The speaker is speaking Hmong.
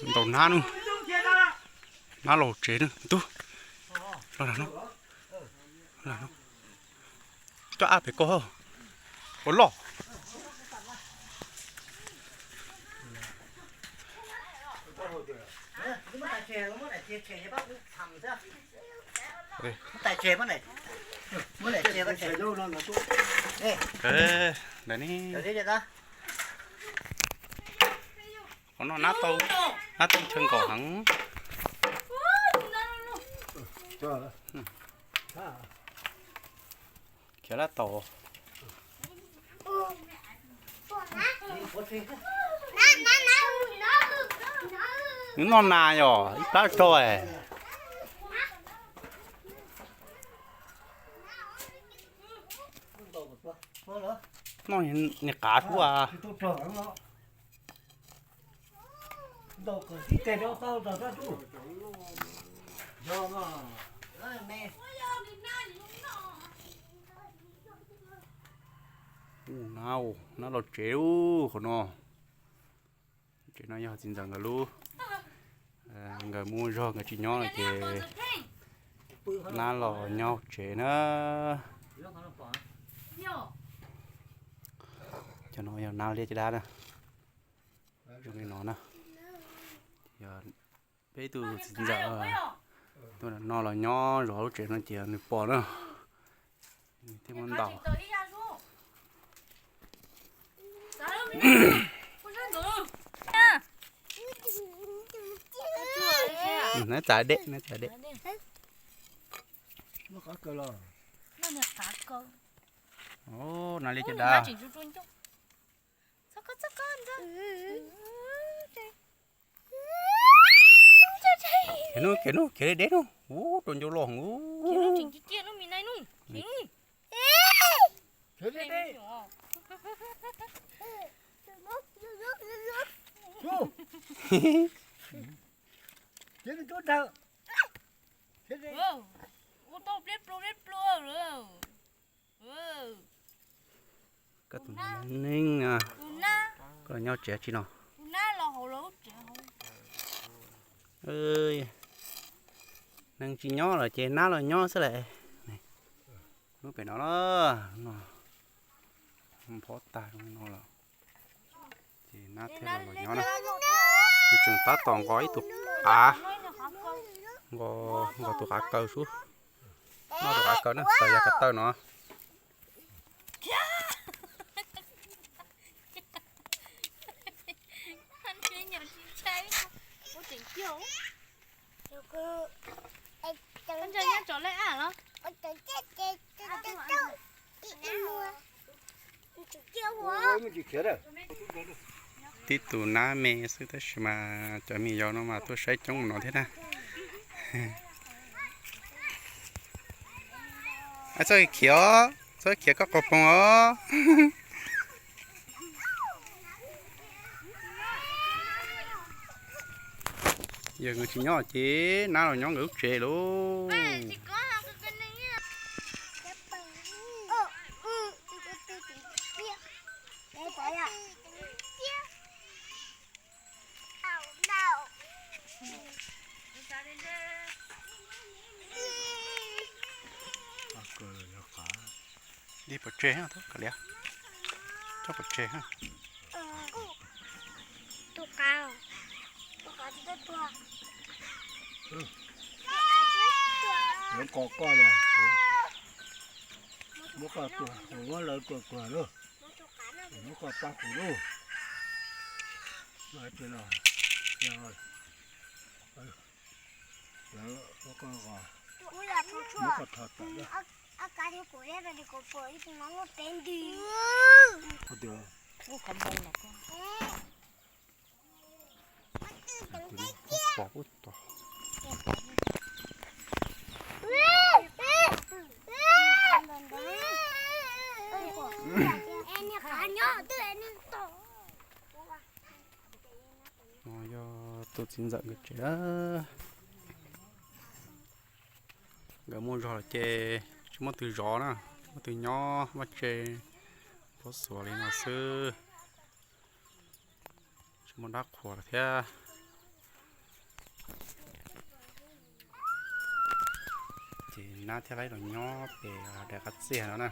Ntaus nab nub, nab los tsev nub tub. Coj ab pem koj, ua loj. Ntawm ne, qhov no nab tau, nab tau chaw nkaum heev. Khiav lab tau. Nws noj nas yom, ib plab rau. Noj niag qav kuv a. Nab, nab los tsev lub qhov no. Tsev no yog txiv ntxawm nkawd lub, nkawd mus zog nkawd tsis nyob no ces nab los nyob tsev na. Cov no yog nab liab caj dab na. Zoo li no na. Yog peb ib tug txiv ntxawm tuaj no los nyob zov lub tsev no ces nws pom na, nws thiaj muab ntaus. Neb txav dej, neb txav dej. Nab liab caj dab. Khiav nub, khiav nub, khiav deb deb nub, ub, rau ncauj loj heev ub. Koj tus neeg, koj los nyob tsev tsi no? Neeg tsis nyob los ces nab los nyob xwb las. Lub pem no, no nphob tag zoo li no lawm, ces nab thiaj los nyob na. Nws tseem tab tom nqos ib tug qav, nqos, nqos tus qav kaws sub, noj tus qav kaws na, tawm yav ko taw no. Tib tug nab me xwb tab sis mas cov me nyuam yaus no mas tuaj saib coob mus no thiab na. Txhob khiav os, txhob khiav koj qos poog os. Yog nkawd tsis nyob ces nab los nyob nkawd lub tsev lauj. Ib pov tseg, coj pov tseg. Lawv ko koj los, muab koj tuag, muab lawv tuag tuag lauj. Muab koj pab kuv lauj. Lawv muab koj, muab koj tho tawm lauj. Pom ub tod. No yog tus txiv ntxawm nkawd tsev. Nkawd muaj zog lawm ces tsis muaj twg zov na, tsis muaj twg nyob, vaj tse pob xuav li no xwb. Tsis muaj dab qhuas lawm thiab. Nab thiaj li los nyob pem daim qab txiag no na.